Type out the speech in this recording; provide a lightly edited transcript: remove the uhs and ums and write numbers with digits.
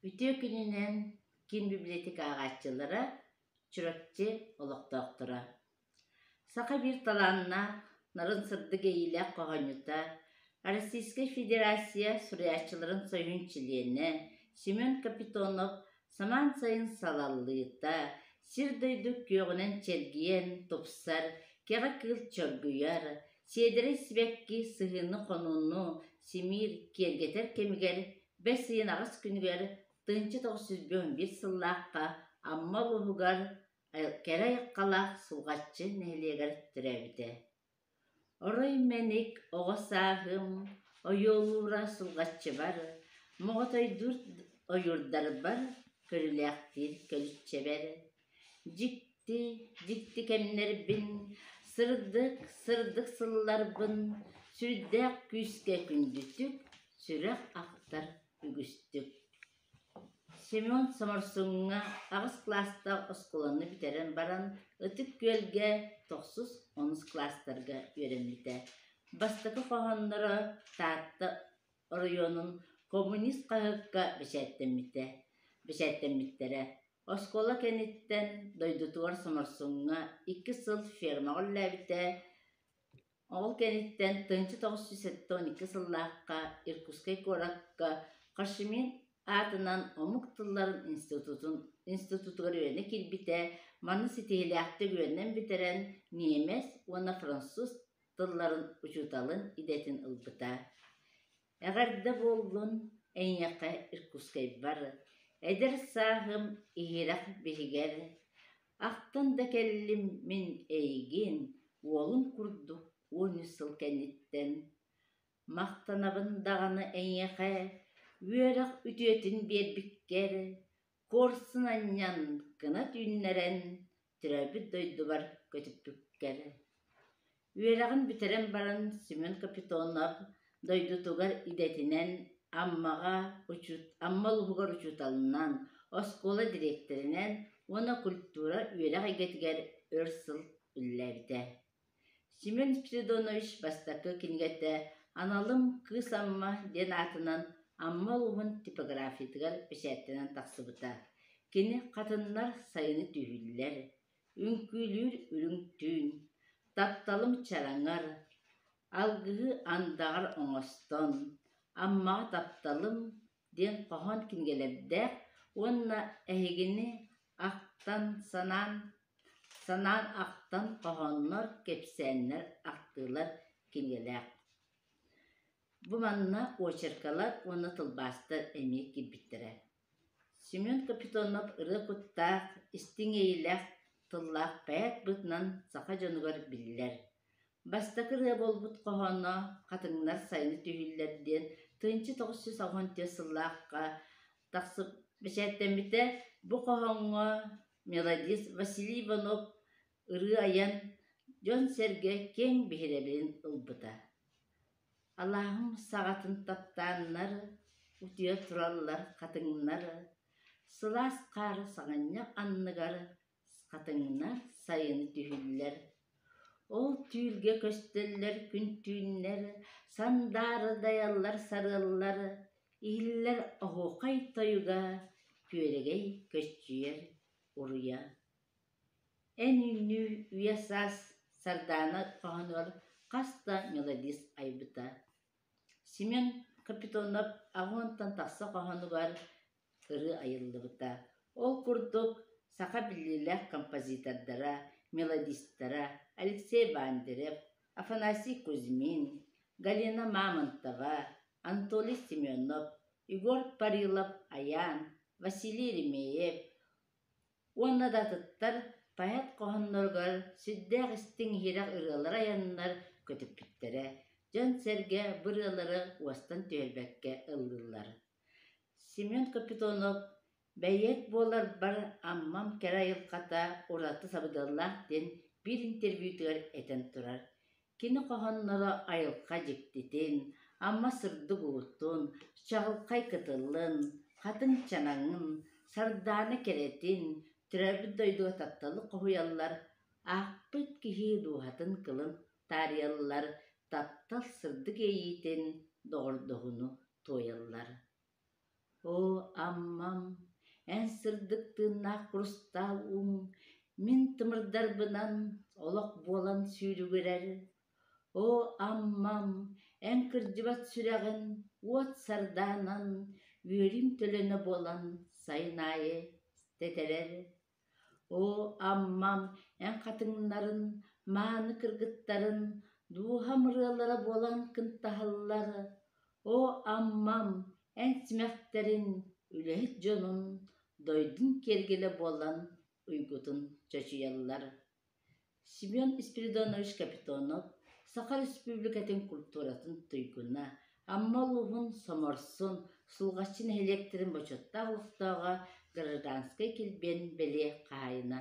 Үтүө күнүнэн киин библиотека ааҕааччылара, Чурапчы олохтоохторо! Саха биир талааннаах, нарын сырдык иэйиилээх хоһоонньута, Российскай Федерация суруйааччыларын союһун чилиэнэ Семен Капитонов самаан сайын салаллыыта сир-дойду күөҕүнэн чэлгийэн тупсар, кэҕэ кыыл чоргуйар, сиэдэрэй сибэкки сыһыыны-хонууну симиир, киэргэтэр кэмигэр бэс ыйын аҕыс күнүгэр 1951 сыллаахха Амма улууһугар кэрэ айылҕалаах Сулҕаччы нэһилиэгэр төрөөбүтэ. Орой мэник оҕо сааһым ойуолуура Сулҕаччыбар, моҕотойдуур ойуурдарбар көрүлээхтиир көлүччэбэр. Дьикти, дьикти кэмнэрбин, сырдык, сырдык сылларбын сүрдээх күүскэ күндүтүк сүрэх ахтар үгүстүк. Семен Соморсуҥҥа аҕыс кылаастаах оскуоланы бүтэрэн баран Ытык Күөлгэ тохсус, онус кылаастарга үөрэммитэ. Бастакы хоһоонноро Таатта оройуонун «Коммунист» хаһыакка бэчээттэммитэ бэчээттэммиттэрэ. Оскуола кэнниттэн дойдутугар Соморсуҥҥа икки сыл фермаҕа үлэлээбитэ. Ол кэнниттэн 1972 сыллаахха Иркутскай куоракка Хошимин аатынан омук тылларын институтун институтугар үөрэнэ киирбитэ. Маны ситиһиилээхтик үөрэнэн бүтэрэн, ньиэмэс уонна француз тылларын учууталын идэтин ылбыта. Эҕэрдэ буоллун эйиэхэ Иркутскайбар, эдэр сааһым иһирэх биһигэр, Ахтан да кэллим мин эйигин уолум курдук 13 сыл кэнниттэн. Махтанабын даҕаны эйиэхэ үөрэх үтүөтүн биэрбиккэр, куорсун анньан кынат үүннэрэн төрөөбүт дойдубар көтүппүккэр. Үөрэҕин бүтэрэн баран Семен Капитонов дойдутугар идэтинэн Аммаҕа Амма улууһугар учууталынан, оскуола дириэктэринэн уонна культура үөрэх эйгэтигэр өр сыл үлэлээбитэ. Семен Спиридонович бастакы кинигэтэ «Аналым Кыыс Амма» диэн аатынан Амма улууһун типографиятыгар бэчээттэнэн тахсыбыта. Кини «Хатыннар сайыны түһүүллэр», «Үҥкүүлүүр үрүҥ түүн», «Тапталым чараҥар», «Алгыһы андаҕар оҥостон», «Аммаҕа тапталым» диэн хоһоон кинигэлэрдээх уонна эһигини ахтан санаан санаан ахтан хоһооннор, кэпсээннэр, ахтыылар кинигэлээх. Бу манна очеркалар уонна тылбаастар эмиэ киирбиттэрэ. Семен Капитонов ырыа куттаах, истиҥ иэйиилээх тыллаах поэт быһыытынан саха дьонугар биллэр. Бастакы ырыа буолбут хоһооно «Хатыҥнар сайыны түһүүллэр» диэн 1994 сыллаахха тахсыбыт бэчээттэммитэ. Бу хоһооҥҥо мелодист Василий Иванов ырыа айан, дьон-сэргэ киэҥ биһирэбилин ылбыта. Алааһым саҕатын таптааннар, утуйа тураллар хатыҥнар, сылаас хаар саҕынньах анныгар хатыҥнар сайыны түһүүллэр. Ол түүлгэ көстөллөр күн түүннэр, сандаары дайаллар сарыаллар, иһиллэр оһуохай тойуга, күөрэгэй көччүйэр уруйа. Эн үүнүү үйэ саас Сардаана хоһоонугар хас да мелодист айбыта. Семен Капитонов аҕыһыттан тахса хоһоонугар ырыа айыллыбыта. Ол курдук саха биллиилээх композитордара, мелодистара Алексей Бандерев, Афанасий Кузьмин, Галина Мамонтова, Анатолий Семенов, Егор Парилов-Айаан, Василий Еремеев уонна да атыттар поэт хоһоонноругар сүрдээх истиҥ иһирэх ырыалары айаннар көтүппүттэрэ, дьон-сэргэ бу ырыалары уостан түһэрбэккэ ыллыыллар. Семен Капитонов «Бэйиэт буоларбар Аммам кэрэ айылҕата ураты сабыдыаллаах» диэн биир интервьютугар этэн турар. Кини хоһоонноро айылҕа дьиктитин, Амма сырдык уутун, чаҕылхай кытылын, хатыҥ чанаҥын, сардаана кэрэтин, төрөөбүт дойдуга тапталы хоһуйаллар, аахпыт киһи дууһатын кылын таарыйаллар, таптал сырдык иэйиитин, доҕордоһууну туойаллар. Оо, Аммам, эн сырдык тыыннаах курустаал ууҥ мин тымырдарбынан олох буолан сүүрүгүрэр. Оо, Аммам, эн кырдьыбат сүрэҕин уот сардаанан, үөрүүм төлөнө буолан сайын аайы тэтэрэр. Оо, Аммам, эн хатыҥнарын, мааны кыргыттарын дууһам ырыалара буолан кынтаһаллар. Оо, Аммам, эн симэхтэрин, үлэһит дьонун, дойдун киэргэлэ буолан уйгутун чочуйаллар. Семен Спиридонович Капитонов Саха Республикатын культуратын туйгуна, Амма улууһун Соморсун, Сулҕаччы нэһилиэктэрин бочуоттаах олохтооҕо, гражданскай килбиэн бэлиэ хаһаайына.